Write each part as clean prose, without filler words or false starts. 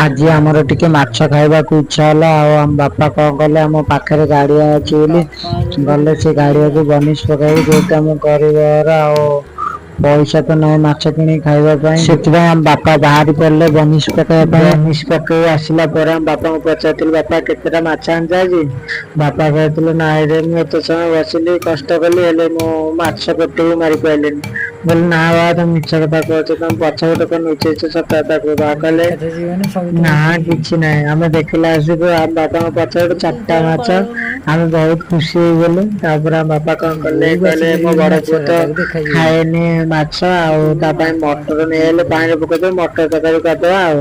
ଆଜି ଆମର ଟିକେ ମାଛ ଖାଇବାକୁ ଇଚ୍ଛା ହେଲା। ଆଉ ଆମ ବାପା କଣ କଲେ, ଆମ ପାଖରେ ଗାଡ଼ିଆ ଅଛି ବୋଲି ଗଲେ ସେ ଗାଡ଼ିଆକୁ ବନିଶ ପକାଇବାକୁ। ଯେହେତୁ ଆମ ଗରିବ ଘର ଆଉ ପଇସା ତ ନାହିଁ ମାଛ କିଣିକି ଖାଇବା ପାଇଁ, ସେଥିପାଇଁ ଆମ ବାପା ବାହାରି ପଡ଼ିଲେ ବନିଶ ପକାଇବା ପାଇଁ। ବନିଶ ପକେଇ ଆସିଲା ପରେ ଆମ ବାପାଙ୍କୁ ପଚାରିଥିଲି, "ବାପା, କେତେଟା ମାଛ ଆଣିଛ ଆଜି?" ବାପା କହିଥିଲେ, "ନାଇଁ ରେ, ମୁଁ ଏତେ ସମୟ ବସିଲି, କଷ୍ଟ କଲି, ହେଲେ ମୁଁ ମାଛ ଗୋଟେ ବି ମାରି ପାରିଲିନି।" କହିଲି, "ନା ବାବା, ତମେ ମିଛ କଥା କହୁଛ। ତମେ ପଛପଟେ କଣ ଲୁଚେଇଛ? ସତ କଥା କୁହ।" ବାବା କହିଲେ, ଏକାଥରେ ଯିବନି ସବୁ। "ନା, କିଛି ନାହିଁ।" ଆମେ ଦେଖିଲା ଆସିକୁ ଆମ ବାପାଙ୍କ ପଛପଟେ ଚାରିଟା ମାଛ। ଆମେ ବହୁତ ଖୁସି ହେଇଗଲୁ। ତାପରେ ଆମ ବାପା କଣ କଲେ, ବୋଉ କହିଲେ, ବାଛି ମୋ ପାରିବନି ବଡ ପୁଅ ମାଛରା, ତ ତାକୁ ଦେଖାଯିବନି। ଖାଏନି ମାଛ, ଆଉ ତା ପାଇଁ ମଟର ନେଇଆଇଲେ ପାଣିରେ ପକେଇଦବା, ମଟର ତରକାରୀ କରିଦବା। ଆଉ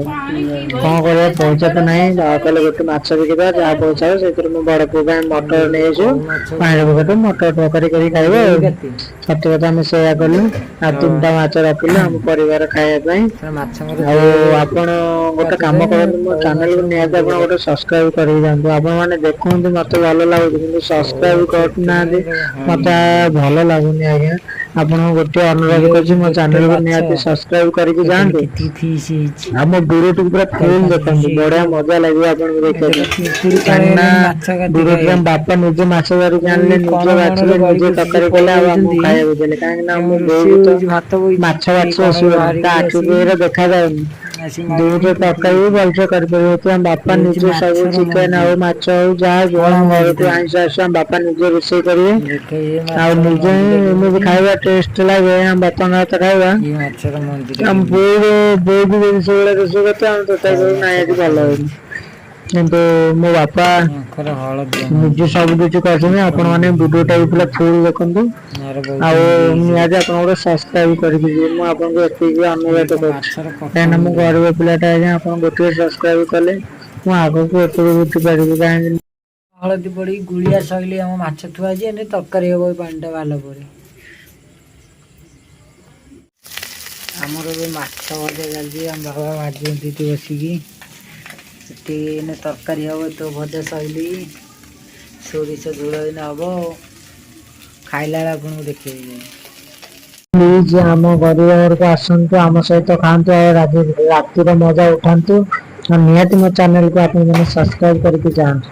କଣ କରିବା, ପଇସା ତ ନାହିଁ। ବାବା କହିଲେ, ଗୋଟେ ମାଛ ବିକିଦବା, ଯାହା ପଇସା ହବ ସେଥିରେ ମୋ ବଡ ପୁଅ ପାଇଁ ମଟର ନେଇଆସିବ, କଉ ମାଛ। ପାଣିରେ ପକେଇଦବ, ମଟର ତରକାରୀ କରି ଖାଇବ। ଆଉ ରୋହି କାତି। ସତ୍ୟ କଥା, ଆମେ ସେଇଆ କଲୁ ଆଉ ତିନିଟା ମାଛ ରଖିଲୁ ଆମ ପରିବାର ଖାଇବା ପାଇଁ। ମାଛଙ୍କର ଆଉ ଆପଣ ଗୋଟେ କାମ କରନ୍ତୁ, ମୋ କଉ ଚ୍ୟାନେଲକୁ ମାଛର ନିହାତି ମଞ୍ଜି ଆପଣ ଗୁରା। ଗୋଟେ ସବସ୍କ୍ରାଇବ କରିକି ଯାଆନ୍ତୁ। ଆପଣ ମାନେ ଦେଖନ୍ତୁ, ମତେ ଭଲ ଲାଗୁଛି, କିନ୍ତୁ କଉ ସବସ୍କ୍ରାଇବ ମାଛ ଏତେ କରୁନାହାନ୍ତି। ନାହିଁ, ତାକୁ ମତେ ହାଣି ଭଲ ଲାଗୁନି ଆଜ୍ଞା। ଆପଣଙ୍କୁ ଗୋଟିଏ ଇଏ ଅନୁରୋଧ ହଉଛି କରୁଛି, ମୋ ଗୋଟେ ଚ୍ୟାନେଲକୁ ମାଛ। ନିହାତି ସବସ୍କ୍ରାଇବ କରିକି ଦେଖନ୍ତୁ ଯାଆନ୍ତୁ। କେତିକି ଫିସ୍ ହେଇଛି। ଆମ ଭିଡିଓଟିକୁ ପୁରା ଚାରି ଫୁଲ ପାଞ୍ଚ ଦେଖନ୍ତୁ, ପିସ୍ ହେଇଛି ବଢିଆ ଆଉ। ମଜା ଲାଗିବ ଆପଣଙ୍କୁ ଦେଖିବା ଦେଖ, ପାଇଁ। ପିମ୍ପୁଡ଼ି କାଳେ କାହିଁକି ନା ହେଲେଣି ମାଛ କାତି ଭିଡିଓଟିରେ ଆମ ଖାଇବାକୁ। ବାପା ନିଜେ ମାଛ ଧରିକି କୋଉ ଆଣିଲେ, ଏଇ କଣ ନିଜେ ମଣରେ ବାଛିଲେ, ଗଳି ନିଜେ ପଶି ତରକାରୀ କଲେ ପଳେଇ ଆଉ ଆମକୁ ଯାଉଛନ୍ତି। ଖାଇବାକୁ ଦେଲେ। କାହିଁକି ନା ଆମ ମୋ ରୋଷେଇ ବୋଉକୁ ତ ହଉଛି, ଭାତ ବଇଛି ମାଛ ଏଇ ବାଛି କଣରେ ଆସିବନି, ତା ବାହାରିକି ଆଖିକୁ ଆସିକି ଏଇରା ଦେଖାଯାଉନି। ଆସିକି ମାଗିକି ଦୁଇଟା ପିମ୍ପୁଡ଼ି ତରକାରୀ ବି ଦେଖିବେ। ଭଲସେ କରିପାରିବ। ଆମ ବାପା ଇଏ ହଉଛି ନିଜେ ସବୁ ମାଛର ଚିକେନ ମଞ୍ଜି, ହଉ, ମାଛ ହଉ, ଯାହା ବି ହଉ, କଳା ଆମ ମଞ୍ଜିଟା ଘରକୁ ଆଇଁଷ ଆସୁ, ଆମ ବାପା ନିଜେ ରୋଷେଇ କରିବେ। ଦେଖ, ଇଏ ଆଉ ମାଛର ନିଜେ ମଞ୍ଜିଟା ହିଁ ଏମିତି କେମିତି। ଖାଇବା ଟେଷ୍ଟ ଲାଗେ ଆମ ବାପାଙ୍କ ହାତ ଖାଇବା। ଇଏ ମାଛର ମଞ୍ଜିଟା ଆମ କେମିତି। ବୋଉ ବୋଉ ବି ଯଦି ସେଇଭଳିଆ ରୋଷେଇ କରିଥିବ, ଆମେ ତଥାପି କଉ କହିବୁ, ମାଛ "ନାଇଁ, ଆଜି କଟା ଭଲ ହେଇନି।" ଚାଲିଛି। କିନ୍ତୁ ମୋ ବାପା ୟାଙ୍କର ହଳଦିଆ ନିଜେ ମଞ୍ଜି। ସବୁ କିଛି କରିଛନ୍ତି। ଏପଟେ ଆପଣ ମାନେ ବି ଭିଡିଓଟାକୁ ପୁରା ଫୁଲ ଦେଖନ୍ତୁ। ୟାର ବହୁତ ଆଉ ମଞ୍ଜି ହେଇଛି। ନିହାତି ଆପଣ ଗୋଟେ ସବସ୍କ୍ରାଇବ କରିକି ଯିବେ। ମୁଁ ଆପଣଙ୍କୁ ଏତିକି ଇଏ ଅନୁରୋଧ ଏକ କରୁଛି, ମାଛର କାହିଁକିନା ପଠା ମୁଁ ମୁଣ୍ଡ। ଗରିବ ପିଲାଟା ଆଜ୍ଞା। ଆପଣ ଗୋଟିଏ ସବସ୍କ୍ରାଇବ କଲେ ମୁଁ ଆଗକୁ ଏପରି ଉଠିପାରିବି, କାହିଁକି ହଳଦୀ ପଡ଼ିକି ଗୁଳିଆ ସଇଲେ ଆମ ମାଛ ଥୁଆ ହେଇଛି। ଏନେ ତରକାରୀ ହେବ ଏଇ ପାଣିଟା ବାହାରିଲା ପରେ। ଆମର ଏବେ ମାଛ ଭଜା ଚାଲିଛି। ଆମ ବାବା ଭାଜୁଛନ୍ତି ଏଠି ବସିକି। ଏଠି ଏଇନେ ତରକାରୀ ହେବ। ତ ଭଜା ସଇଲି, ସୋରିଷ ଝୋଳ ଏଇନେ ହେବ। ଖାଇଲା ବେଳେ ଆପଣଙ୍କୁ ଦେଖେଇବି। ପ୍ଲିଜ ଆମ ଗରିବ ଘରକୁ ଆସନ୍ତୁ, ଆମ ସହିତ ଖାଆନ୍ତୁ ଆଉ ରାତିର ମଜା ଉଠାନ୍ତୁ। ଆଉ ନିହାତି ମୋ ଚ୍ୟାନେଲକୁ ଆପଣ ମାନେ ସବସ୍କ୍ରାଇବ କରିକି ଯାଆନ୍ତୁ।